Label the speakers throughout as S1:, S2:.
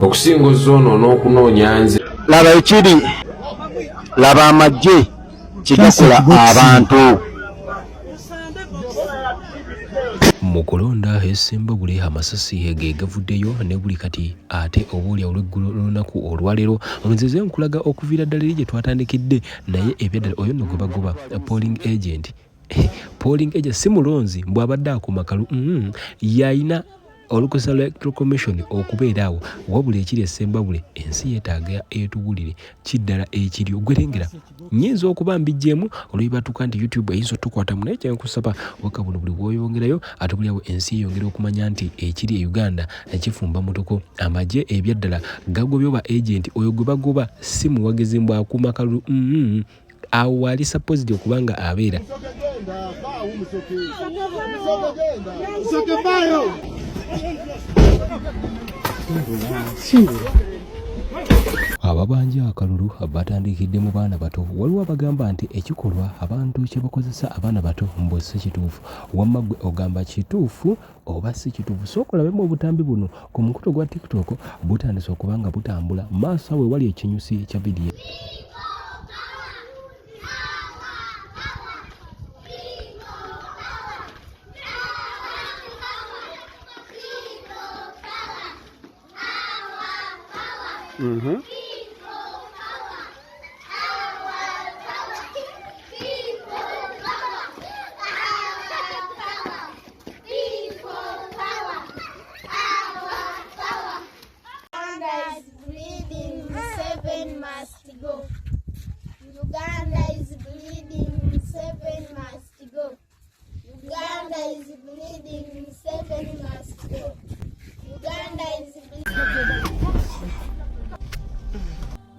S1: Okusinga ozoonoona okunoonya nze.
S2: Laba ekiri, laba amagye kye gakola abantu.
S3: Mu kulonda e Ssembabule amasasi ge gavuddeyo ne buli kati ate oboolyawo olweggulo lw'olunaku olwaleero nzize nkulaga okuviira ddala eri gye twatandikidde naye ebyaddala oyo nno gwe bagoba polling agent polling agent si mulonzi mbu abadde akuuma kalu yalina olukusa lwa Electoral Commission okubeera awo wabula ekiri e Ssembabule ensi yeetaaga etuwulire kiddala ekiri ogwerengera nyinza okuba mbijjeemu olwebatuka nti YouTube eyinza otukwatamu naye kyenkusaba waka buno buli bwoyongerayo ate buli awo ensi eyongera okumanya nti ekiri e Uganda ekifumba mutuko amagye ebyaddala gagobye oba agent oyo gwe bagoba si muwagizi mbu akuuma kalulu awo waali supposed okuba nga abeera. Ababanja akalulu batandikidde mu baana bato. Waliwo abagamba nti ekikolwa abantu kye bakozesa abaana bato mbu si kituufu. Wamma ggwe ogamba kituufu oba si kituufu? Sooka olabemu obutambi buno ku mukutu gwa TikTok butandise okuba nga butambula maaso awo ewali ekinyusi kya vidiyo.
S4: Uganda is bleeding, Museveni must go. Uganda is bleeding, Museveni must go. Uganda is bleeding, Museveni must go. Uganda is bleeding.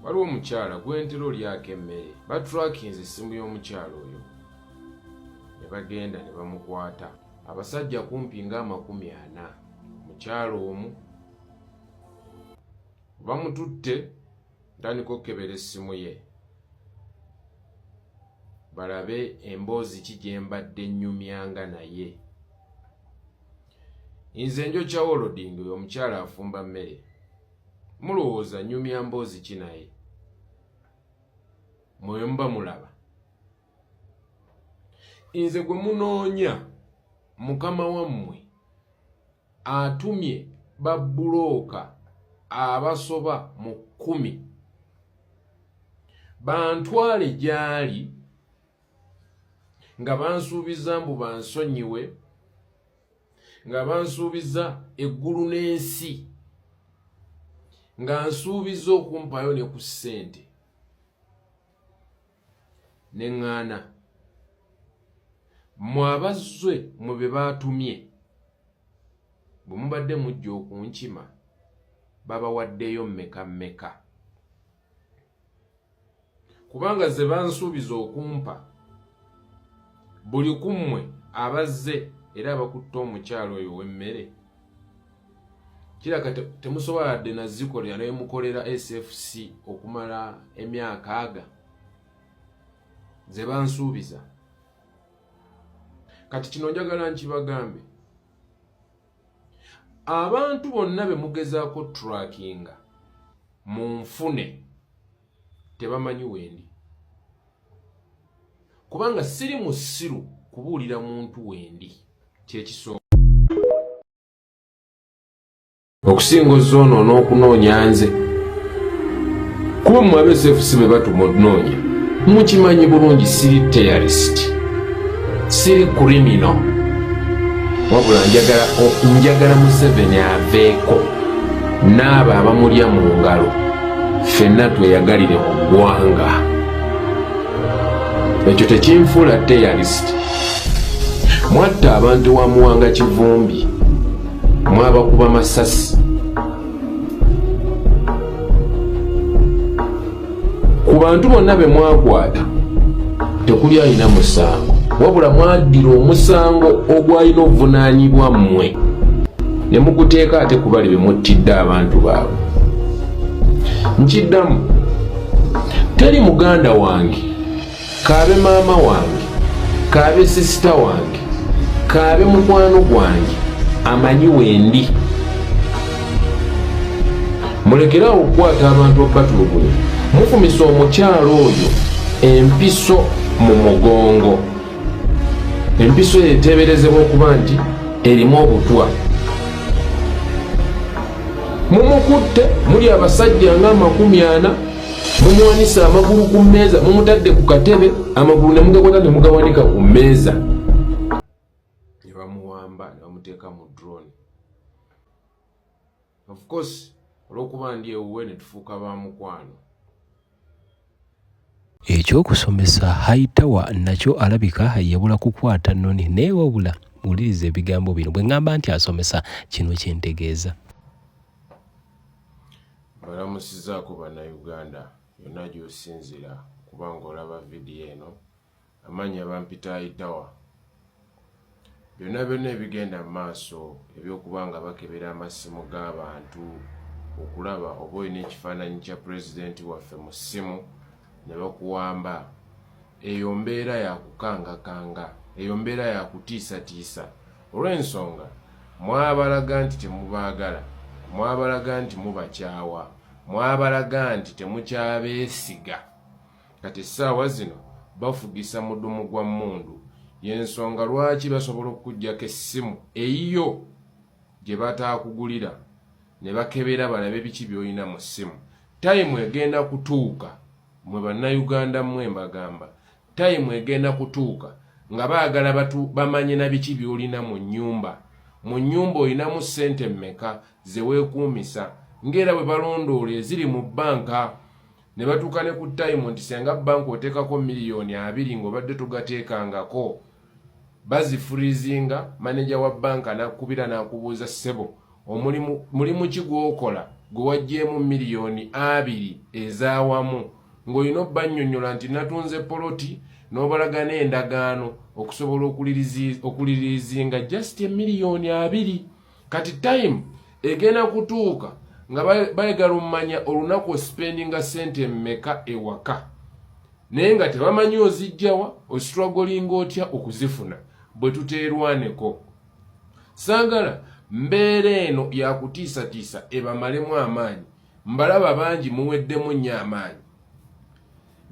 S1: Waliwo omukyala gwentera olyako emmere batrakinze essimu y'omukyala oyo ne bagenda ne bamukwata abasajja kumpi nga 40 mukyala omu bamututte ntandika okukebera essimu ye balabe emboozi ki gye mbadde nnyumyanga naye. Nze njokya wolodingi oyo omukyala afumba mmere mulowooza nnyumya mboozi ki naye mwe muba mulaba nze gwe munoonya mukama wammwe atumye babbulooka abasoba mu 10 bantwale gy'ali nga bansuubiza mbu bansonyiwe nga bansuubiza eggulu n'ensi nga nsuubiza okumpayo ne ku ssente ne ŋŋaana mmwe abazzwe mwe be baatumye bwe mubadde mujja okunkima babawaddeyo mmeka mmeka kubanga ze bansuubiza okumpa buli ku mmwe abazze era abakutte omukyalo oyo ow'emmere kiraka temusobola yadde nazikolera naye mukolera SFC okumala emyaka aga ze bansuubiza. Kati kino njagala nkibagambe abantu bonna be mugezaako trackinga munfune tebamanyi wendi kubanga siri musiru kubuulira muntu wendi kyekisooka. Okusinga ozoonoona okunoonya nze kuba mmwe aba SFC be batuma onoonya mukimanyi bulungi siri terrorist siri criminal wabula njagala Museveni aveeko n'abo abamulya mu ngalo ffenna tweyagalire mu ggwanga ekyo tekinfuula terrorist mwatta abantu wa Muwanga Kivumbi mwabakuba masasi ku bantu bonna be mwakwata tekuli alina musango wabula mwaddira omusango ogwalina obuvunaanyibwa mmwe ne muguteeka ate ku bali be muttidde abantu baabwe. Nkiddamu, teri muganda wange kaabe maama wange kaabe sisita wange kaabe mukwano gwange amanyi wendi. Mulekere awo okukwata abantu okubatulugunya. Mufumisa omukyala oyo empiso mu mugongo. Empiso eyo eteeberezebwa okuba nti erimu obutwa. Mumukutte muli abasajja nga 40, mumuwanise amagulu ku mmeeza, mumutadde ku katebe, amagulu ne mugakwata ne mugawanika ku mmeeza. Ne bamuwamba ne bamuteeka mu drone. Of course, olw'okuba ndi ewuwe ne tufuuka ba mukwano.
S3: Eky'okusomesa Hightower nakyo alabika yabula kukwata nnoni, naye wabula wuliriza ebigambo bino. Bwe ŋŋamba nti asomesa, kino kye ntegeeza.
S1: Mbalamusizaako Bannayuganda yonna gy'osinzira kubanga olaba vidiyo eno. Amannya bampita Hightower. Byonna byonna ebigenda mu maaso eby'okuba nga bakebera amasimu g'abantu okulaba oba olina ekifaananyi kya pulezidenti waffe mu ssimu ne bakuwamba, eyo mbeera ya kukangakanga, eyo mbeera ya kutiisatiisa olw'ensonga mwabalaga nti temubaagala, mwabalaga nti mubakyawa, mwabalaga nti temukyabeesiga. Kati essaawa zino bafugisa mudumu gwa mmundu, y'ensonga lwaki basobola okukuggyako essimu eyiyo gye bataakugulira ne bakebera balabe biki by'olina mu ssimu. Tayimu egenda kutuuka, mmwe Bannayuganda mmwe mbagamba, tayimu egenda kutuuka nga baagala bamanye na biki by'olina mu nnyumba. Mu nnyumba olinamu ssente mmeka ze weekuumisa, ng'era bwe balondoola eziri mu bbanka. Ne batuuka ne ku tayimu nti senga bbanka oteekako 20 miliyoni ng'obadde togateekangako, bazifreezinga. Maneja wa bbanka n'akukubira n'akubuuza, "Ssebo, omulimu mulimu ki gw'okola gwe waggyeemu 20 miliyoni ez'awamu?" Ng'olina obbannyonnyola nti natunze poloti, n'obalaga n'endagaano okusobola okureleasinga just 20 miliyoni. Kati time egenda kutuuka nga bayagala omumanya olunaku ospendinga sente mmeka ewaka, naye nga tebamanyi ozijjawa, ostrugglinga otya okuzifuna. Bwe tuteerwaneko, saagala mbeera eno yakutiisatiisa ebamalemu amaanyi. Mbalaba bangi muweddemu nnyo amaanyi.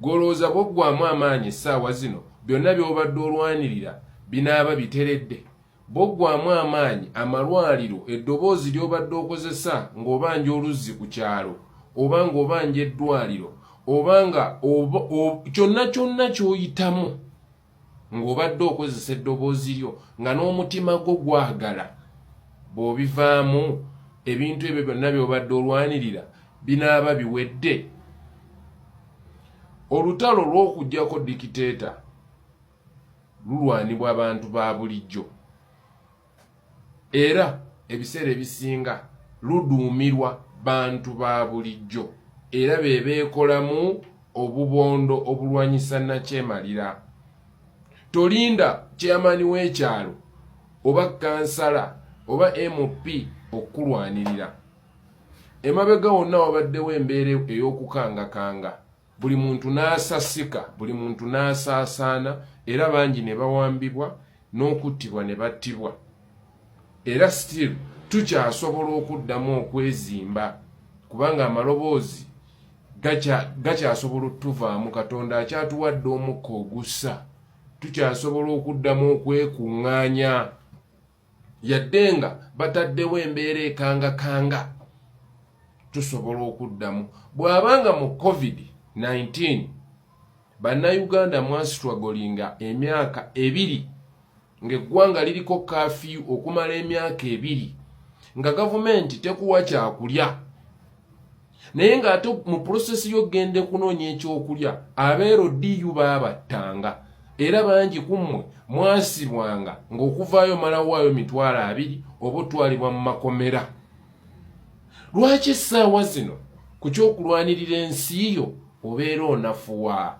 S1: Gw'olowooza bw'oggwamu amaanyi essaawa zino, byonna by'obadde olwanirira binaaba biteredde? Bw'oggwamu amaanyi, amalwaliro, eddoboozi ly'obadde okozesa ng'obanja oluzzi ku kyalo, oba ng'obanja eddwaliro, oba nga kyonna kyonna ky'oyitamu ng'obadde okozesa eddoboozi lyo nga n'omutima gwo gwagala, bw'obivaamu, ebintu ebyo byonna by'obadde olwanirira binaaba biwedde? Olutalo lw'okuggyako dictator lulwanibwa abantu ba bulijjo, era ebiseera ebisinga luduumirwa bantu ba bulijjo, era be beekolamu obubondo obulwanyisa nakyemalira. Tolinda chairman w'ekyalo oba kansala oba MP okukulwanirira. Emabega wonna wabaddewo embeera ey'okukangakanga, buli muntu n'asasika, buli muntu n'asaasaana, era bangi ne bawambibwa n'okuttibwa ne battibwa. Era still tukyasobola okuddamu okwezimba, kubanga amaloboozi gakyasobola otuvaamu. Katonda akyatuwadde omukka ogussa, tukyasobola okuddamu okwekuŋŋaanya yadde nga bataddewo embeera ekangakanga. Tusobola okuddamu. Bw'abanga mu COVID-19 Bannayuganda mwastrugglinga emyaka 2 ng'eggwanga liriko curfew okumala emyaka 2, nga gavumenti tekuwa kyakulya, naye ng'ate mu process y'okugenda okunoonya ekyokulya abeero DU baabattanga, era bangi ku mmwe mwasibwanga ng'okuvaayo malawaayo 20,000 oba otwalibwa mu makomera. Lwaki essaawa zino ku kyokulwanirira ensi yo obeera onafuwa?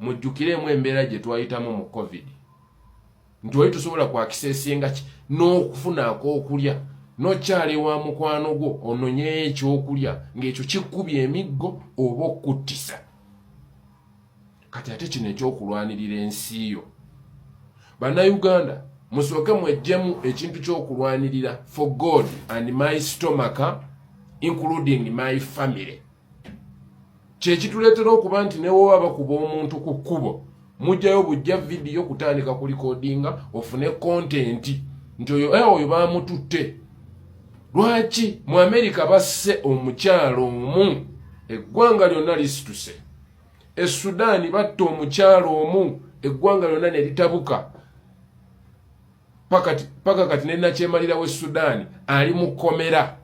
S1: Mujjukiremu embeera gye twayitamu mu COVID, nti wali tosobola kwaccessinga ki n'okufuna ak'okulya, n'okyala ewa mukwano gwo ononyeyo ekyokulya, ng'ekyo kikkubya emiggo oba okuttisa. Kati ate kino ekyokulwanirira ensi yo, Bannayuganda, musooke mwejjemu ekintu ky'okulwanirira for God and my stomach. including my family. Kyekituleetera okuba nti newoba bakuba omuntu ku kkubo, mujjayo bujja vidiyo kutandika ku recordinga ofune content nti oyo oyo bamututte. Lwaki mu Amerika basse omukyalo omu, eggwanga lyonna lisituse? E Sudaani batta omukyalo omu, eggwanga lyonna ne litabuka. Paka kati nenakyemalira we Sudaani ali mu kkomera.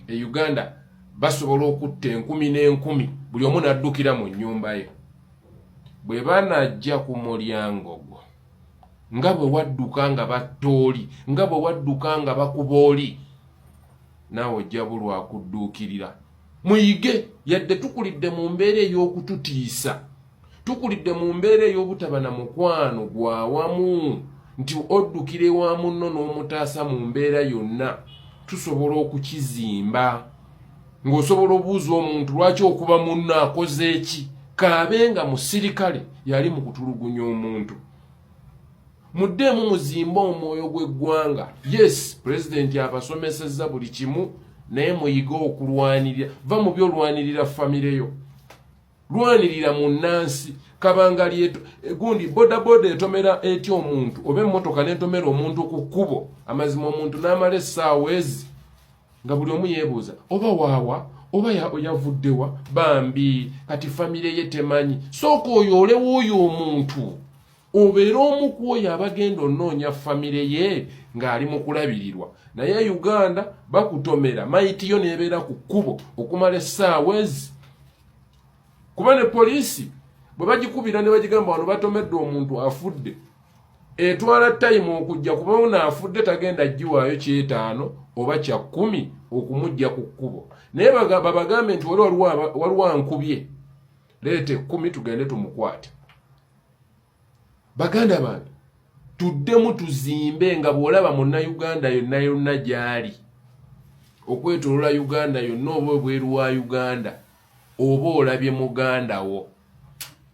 S1: E Uganda basobola okutta enkumi n'enkumi, buli omu n'addukira mu nnyumba ye. Bwe banajja ku mulyango gwo, nga bwe wadduka nga batta oli, nga bwe wadduka nga bakuba oli, naawe ojja bulwakudduukirira. Muyige, yadde tukulidde mu mbeera ey'okututiisa, tukulidde mu mbeera ey'obutaba na mukwano gwawamu nti oddukira ewa munno n'omutaasa mu mbeera yonna, tusobola okukizimba ng'osobola obuuza omuntu lwaki okuba munno akoze eki, kaabe nga musirikale yali mu kutulugunya omuntu. Muddeemu muzimbe omwoyo gw'eggwanga. Yes, pulezidenti abasomesezza buli kimu, naye muyige okulwanirira. Va mu byolwanirira famire yo, lwanirira munnansi. Kabangali gundi bodaboda etomera etya omuntu, oba emmotoka netomera omuntu ku kkubo? Amazima, omuntu n'amala essaawa ezi nga buli omu yeebuuza oba waawa oba yavuddewa. Bambi, kati famire ye temanyi. Sooka oyoolewo oyo omuntu, obeere omu ku oyo abagenda onoonya famire ye ng'ali mu kulabirirwa. Naye Uganda bakutomera, mayiti yo neebeera ku kkubo okumala essaawa ezi, kuba ne poliisi bwe bagikubira ne bagigamba wano batomedde omuntu afudde, etwala time okujja, kuba ono afudde tagenda giwaayo kyetaano oba kya 10 okumujja ku kkubo. Naye babagambe nti waliwo ankubye, leeta 10 tugende tumukwate. Baganda bange, tuddemu tuzimbe nga bw'olaba munnayuganda yonna yonna gy'ali okwetolola Uganda yonna oba ebweru wa Uganda, oba olabye muganda wo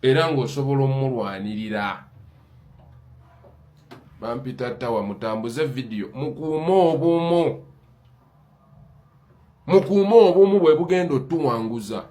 S1: era ng'osobola omulwanirira. Bampita Tawa. Mutambuze vidiyo, mukuume obumu, mukuume obumu bwe bugenda otuwanguza.